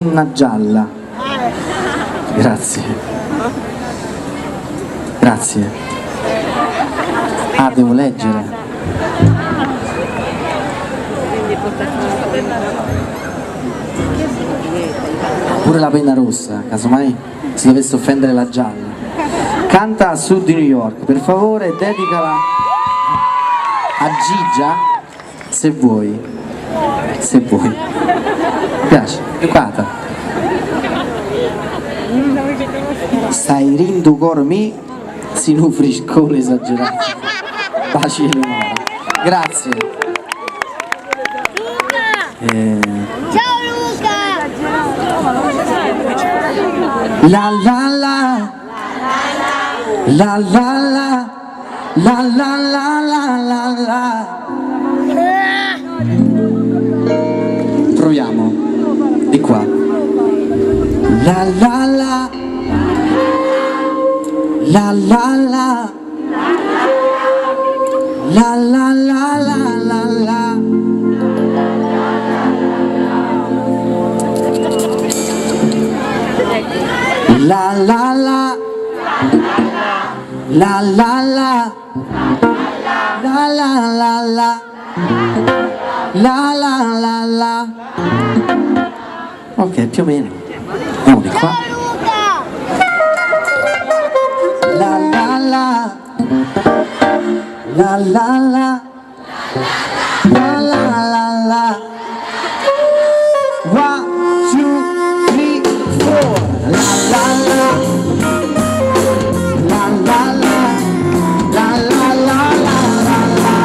Penna gialla. Grazie. Grazie. Ah, devo leggere. Pure la penna rossa, casomai si dovesse offendere la gialla. Canta a sud di New York, per favore dedicala a Gigia se vuoi. Se vuoi. Mi piace, educata. Stai rindu cor mi, si nu friscone esagerato. Baci Eleonora. Grazie. Ciao Luca! La la la La la la La la la la la la Proviamo Di qua La la la La la la La la la la la la La la la La la la La la la la La la la la Ok, più o meno. Andiamo di qua. Ciao Luca! La la la La la la La la la la One, two, three, four La la la La la la La la la la la la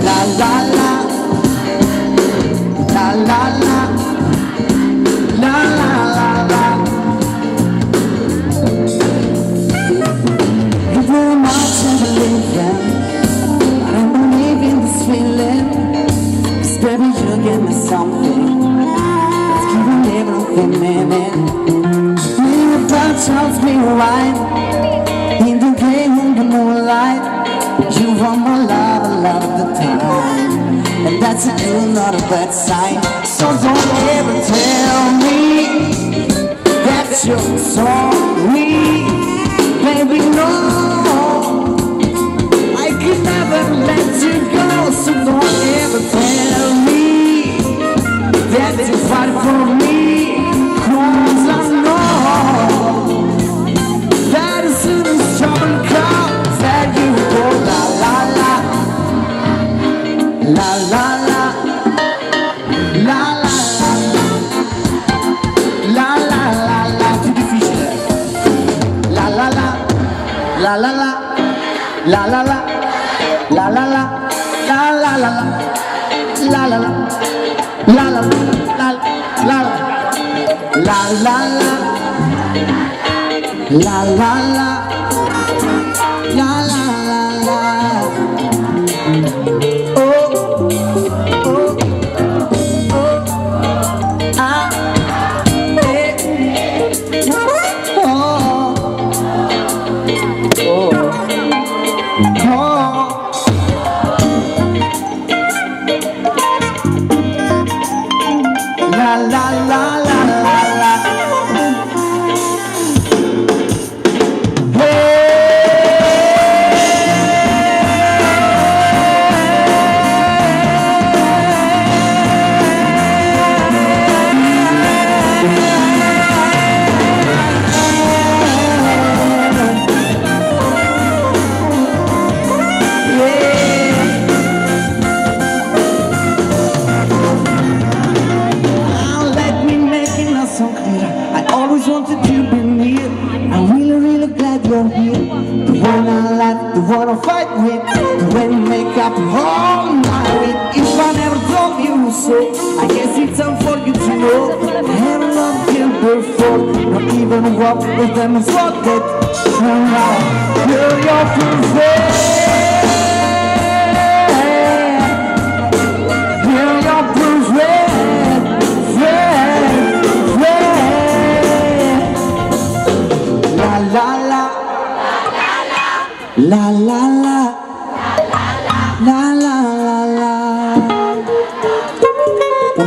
La la la La la la La la la la You very much I believe in I don't believe in this feeling 'Cause baby you give me something That's giving everything meaning You touch me right In the rain in the moonlight You are my love, love the time And that's a good, not a bad sign So don't ever tell me That you're sorry Baby, no I could never let you go So don't ever tell me That you fight for me 'Cause I know That as soon as trouble comes That you go la la la La la la La la la La la la la Più difficile La la la La la la La la la La la la La la la la La la la La la la la La la la La la la La la la la Oh oh oh ah eh oh oh oh La la la la la la Yeah. Now let me make it now so clear. I always wanted to be near. I'm really, really glad you're here. The one I like, the one I fight with, the one you make up all night with. If I never told you so, I guess it's time for you to know. I haven't loved you before, not even one of them is worth it. And now you're your perfect. You're your perfect, friend, friend. La la la, la la la, la la la la.